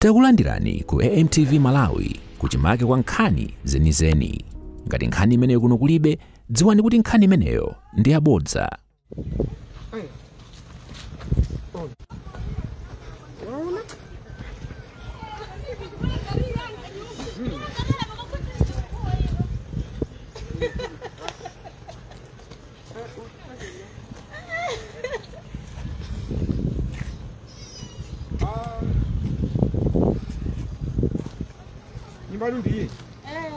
Takulandirani ku AMTV Malawi kuchimake kwa nkhani zenizeni. Ngati nkhani imeneyo kuno kulibe, dziwani kuti nkhani imeneyo ndi yabodza. Nyumbani ndiye? Eh.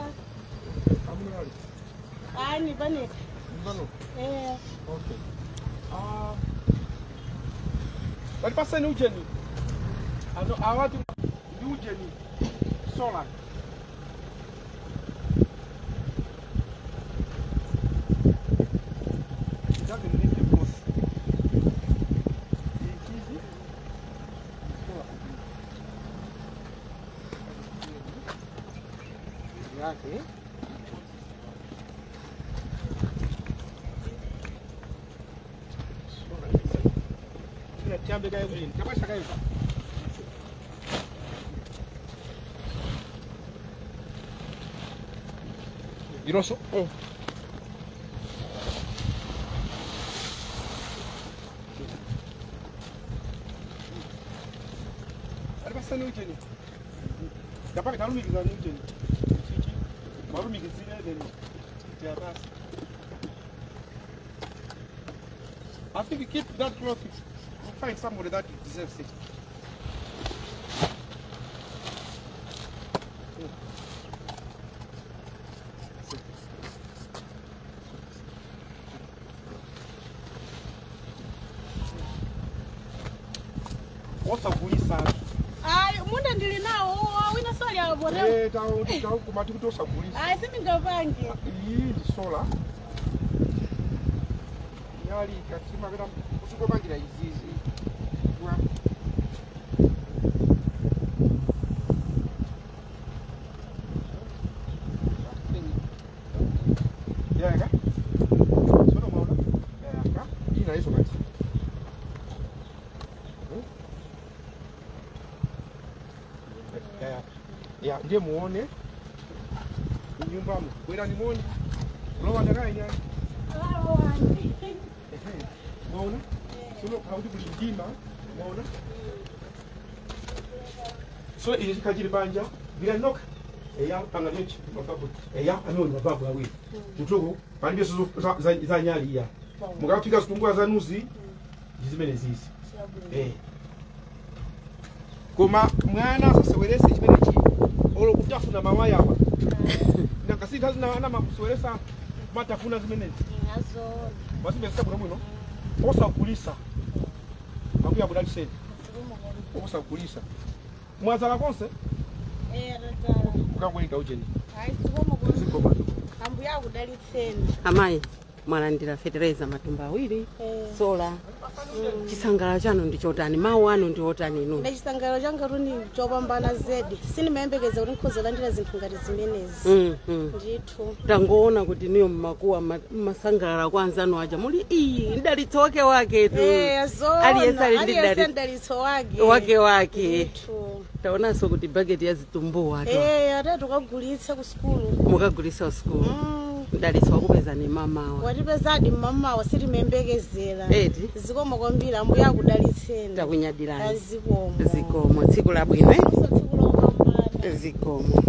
Ah, nyumbani. Nyumbani. Eh. Okay. Ah. Bali paseni ujeni. Ano awatu ndi ujeni. Solar. Doesn't need the boss. Easy. Solar. Yake. Iroso? Eh. Alipasani ujeni. Yapaka talumikizani ujeni. I think you keep that cloth, you find somebody that deserves it. What's a police? Ai, munda ndili nawo, wina soli abone. Eh, tawo kumati kutosa police. Ai, sindingapange. Iyi ndi solar. Yali katima bila usikopangira izizi. Kwa Yaka. Sono maona. Yaka. Ina iso kati. Ya, ndiye muone nyumba bwera ni muone lowa ndakainya muone solo kauti kulindima muone so ichi kachiri banja bila noka eya panga nechi mababu eya anoni mababu awiri kutoko palibe so za nyali ya mukafika situngwa za nuzi zimene zizi eh koma mwana sasewerese chimene chi olo kutafuna mawaya awa nakasita zina ana makuseweresa matafuna zimenezi nazo basibesa kuno muno osa kulisa makuya budaliseni osa kulisa mwazala konse eh ratala ukangweka ujeni ai sikomo ambuya kudalitseni amayi mwalandira fetereza matumba awiri sola chisangalalo chanu ndi chotani mawu anu ndi otani inu ne chisangalalo changa runi chopambana zedi sinimayembekeza kuti nkhozolandira zinthu ngati zimenezi ndithu tangoona kuti niyo mmakuwa mmasangalala kwa anzanu aja muli iyi mdalitso wake wake tu aliyese ali ndi mdalitso wake wake wake taonanso kuti bageti ya zitumbuwa tu atatu kagulitsa ku sukulu mukagulitsa ku sukulu mdalitso wakupeza ni mamawa watipezadi mamawa sitimembekezera eti zikomo kwambiri ambuya akudalitseni takunyadirani zikomo zikomo tsiku labwino zikomo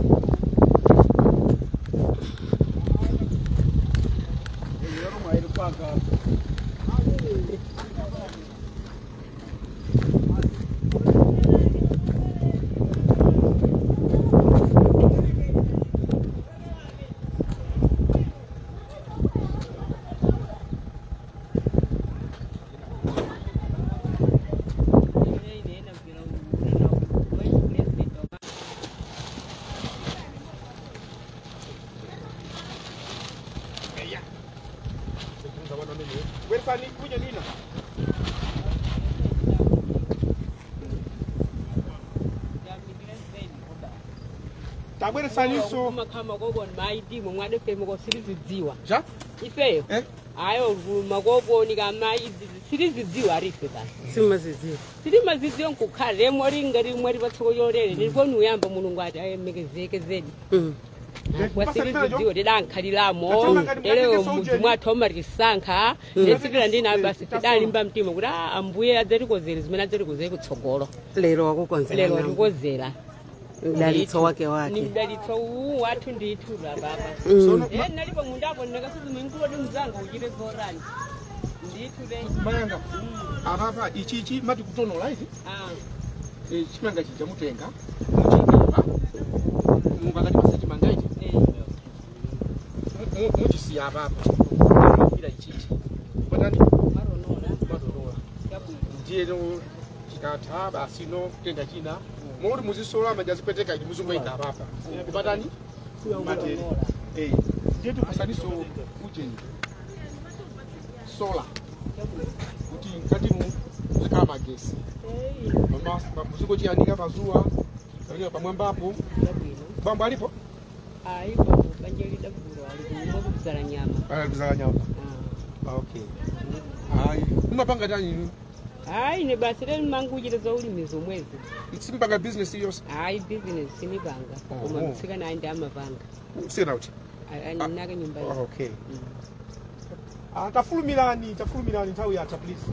Tabwere saniso makama gogo maidi mwe mwadefe mukosirizidziwa ja Ifeyo ayo makoponi kama sirizidziwa arife basi. Simazidziwa. Sirimazidziwa nkukhale mwari ngati mwari patsokoyorere ndiponi uyamba mulungu ati ayemekezeke zedi. Wasirizidziwa tidankhaliramo lero mudzi mwathu amatisankha ndesipira ndina basi tidalimba mtima kuti ambuye adzatikozere zimene adzatikozere kutsogolo. Lero wakukonzera. Lero wakukonzera. Mdalitso wake wake. Ni mdalitso wathu ndithu baba. Nalipo mundapo ndakasuzumingulodi mzanga uchite zorani. Ndithu le. Mayanga. Apapa ichichi mati kutonola izi? Chimanga chija mutenga. Muchinga. Mukakati pasati mangaiti. Muchisiya apapa. Ila ichichi. Patani? Maronola. Maronola. Ndiye chikatha basi no kutenga china. Muri muzisola majazipeteka iti muzungoita apapa. Kupatani? Matere. Ndiye tipasaniso ujeni. Sola. Kuti mkatimu muzikhala magesi. Muzikochiyanika pazuwa, kapena pamwambapo. Bambo alipo? Alipo, banja lidagura alipo kuzala nyama. Kuzala nyama. Okay. Ayi, mumapanga chani? Ayi, ne basi lero manguchita za ulimi zomwezi. Simpanga business iliyonse? Ayi, business simipanga. Koma mtsikana ayi ndi amapanga. Mtsikana uti? Aninake nyumba iyi. Okay. Tafulumirani, tafulumirani nthawi yatha please.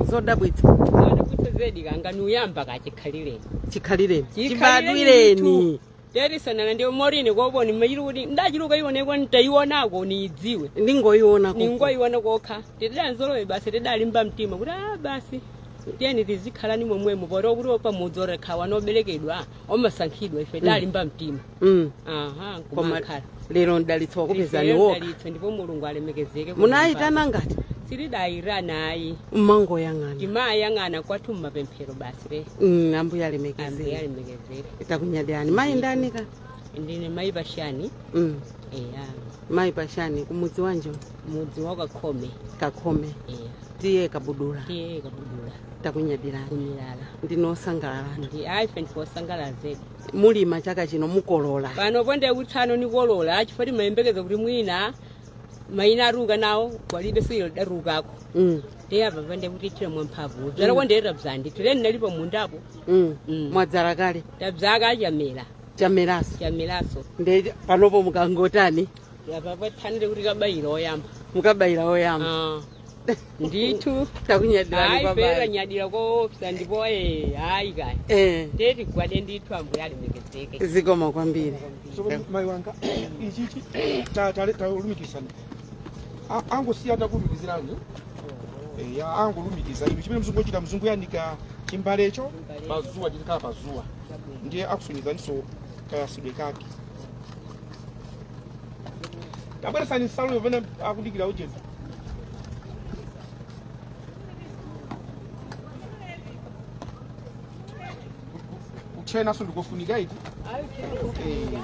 Zodabwitsa. Zodabwitsa zedi kanga nuyamba kachikhalireni. Chikhalireni. Chibadwireni. Terisana ndiyo morini koboni mayiru kuti ndachiruka ionekwa ntaionako niidziwe. Ndingoiona kokha. Ningoiona kokha. Tidanzolowe basi tidalimba mtima kuti basi. Tiyeni tizikhalani momwemo poti kuti pamudzi orekhawa noberekedwa omasankhidwa ife dalimba mtima. Aha, nkumakhala. Lero mdalitso wakupezani wokha. Mdalitso ndipo mulungu alemekezeke. Munayitana ngati? Tilidayirana ayi. Mmangoyang'ana. Timayang'ana kwathu mmapemphero basi le. Ambuye alemekezeke. Ambuye alemekezeke. Takunyadirani. Mayi ndani ka? Ndine mayi Pashani. Eya. Mayi Pashani kumudzi wanjo? Mudzi wa Kakhome. Kakhome. Eya. Tiye Kabudula. Tiye Kabudula. Takunyadirani. Kumilala. Ndinosangalala. Ndi ayi ndifosangalala zedi. Mulima chaka chino mukolola. Pano ponde kutsano nikolola chifukwa timayembekeza kuti mwina maina aruka nawo kwalibe silo darukako. Ndiye apa pande kuti tire mwamphamvu. Dzala kwandera bzandi tireni nalipo mundapo. Mwadzala kale. Tabzaka chamera. Chameraso. Chameraso. Ndiye panopo mukangotani? Apa pathanire kuti kabayira oyamba. Mukabayira oyamba. Ndithu. Takunyadirani baba. Ayi nyadira koopsa ndipo ayi kaya. Ndiye tigwade ndithu ambuye alemekezeke. Zikoma kwambiri. So mayi wanga ichichi talumikizana. Angosiya takulumikizirani. Ya angolumikiza inu chimene mzungu ochita mzungu yanika chimbalecho pazuwa chizikhala pazuwa. Ndiye akusonyezaniso kayasidwe kake. Tabweresani nsalu pamene akudikira ujeni. Kuchena so ndikofunika iti. Ile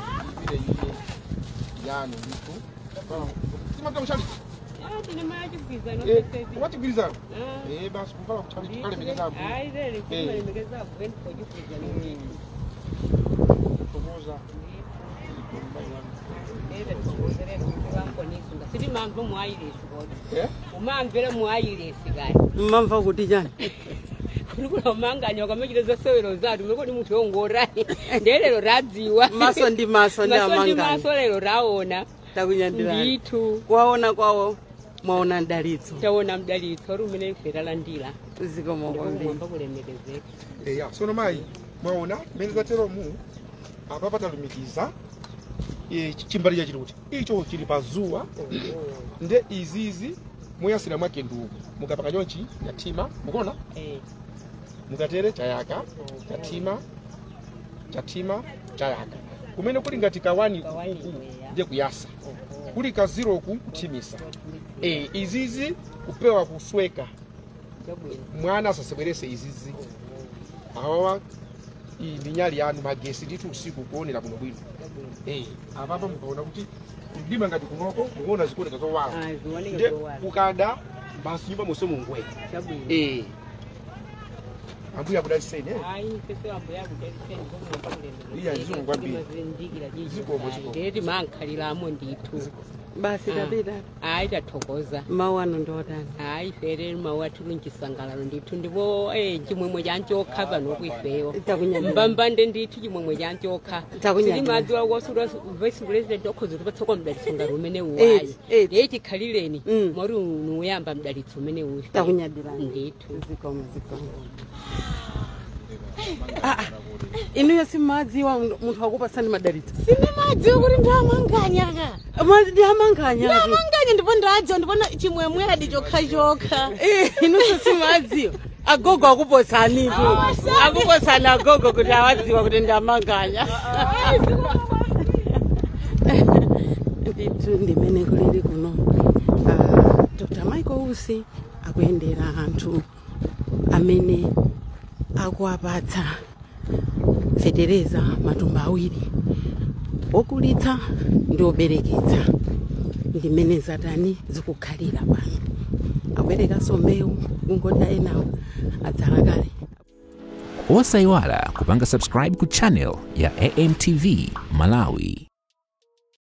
yani ndithu. Simata kuchali. Tine machigwirizano. Wachigwirizano? Basi kuvala kuchali tikalemekeza. Ayi lero kumalemekeza bwen pochigwirizano. Tokoza. Sitimamva muayilesi kodi. Umamvera muayilesi kani. Mmamva kuti chani? Kuri manganya kamachita zasewero zathu mekodi munthu wongorani. Ndelero radziwa. Maso ndi maso ndi amanganya. Maso ndi maso lero raona. Takunyadirani. Ndithu. Kwaona kwawo mwaona mdalitso. Taona mdalitso rumene ife talandira. Zikomo kwambiri. Mwamba kulemekezeka. Eya, sono mayi mwaona mmene zateromu apa patalumikiza chimbali chachili kuti icho chili pazuwa nde izizi muyasira mwake ndugu mukapaka chonchi yatima mukuona mukatere chayaka chatima chatima chayaka kumene kuli ngati kawani kuku ndiye kuyasa kuli ka zero ku kuthimisa izizi kupewa kusweka mwana asasebwerese izizi awawa iyi ndi nyali yanu magesi ndithu usiku kuonera bwino bwino. Apapa mukaona kuti mdima ngati kunoko mukuona zikuoneka zowala nde kukada basi nyumba monse mungwe. Ambuya akudalitseni Ayi, ifeso ambuya akudalitseni. Iya, zikomo kwambiri. Zikomo, zikomo. Ndeti mankhaliramo ndithu. Basi tapita. Ayi, tathokoza. Mawu anu ndi otani? Hayi, fere mawu athu nchisangalalo ndithu, ndipo chimwemwe chanchokha pano kuifeyo. Takunyadira. Mbambande ndithu, chimwemwe chanchokha. Takunyadira. Silimadziwa kosula vice president okhoza kutipatsako mdalitso ngati umene uwayi. Eti. Ndiye chikhalireni mori nuyamba mdalitso umene ufe. Takunyadirani. Ndithu. Zikomo, zikomo. Inuyo simadziwa munthu akupasani madalitso? Sindimadziwa kuti ndamanganyaka. Ndiamanganya. Ndamanganya, ndipo ndadziwa, ndipo chimwemwe chokha chokha. Inunso simadziwa? Agogo akuposanitu, akuposani agogo kuti awadziwa kuti ndiamanganya. Ndithu ndimene kulili kuno. Dr Michael Usi akuyendera anthu amene akuwapatsa fetereza matumba awiri, okulitsa ndi obereketsa. Ndimene zatani zikukhalira pano. Akuperekanso mbewu, kungoti enawo adzala kale. Osayiwala kupanga subscribe ku channel ya AMTV Malawi.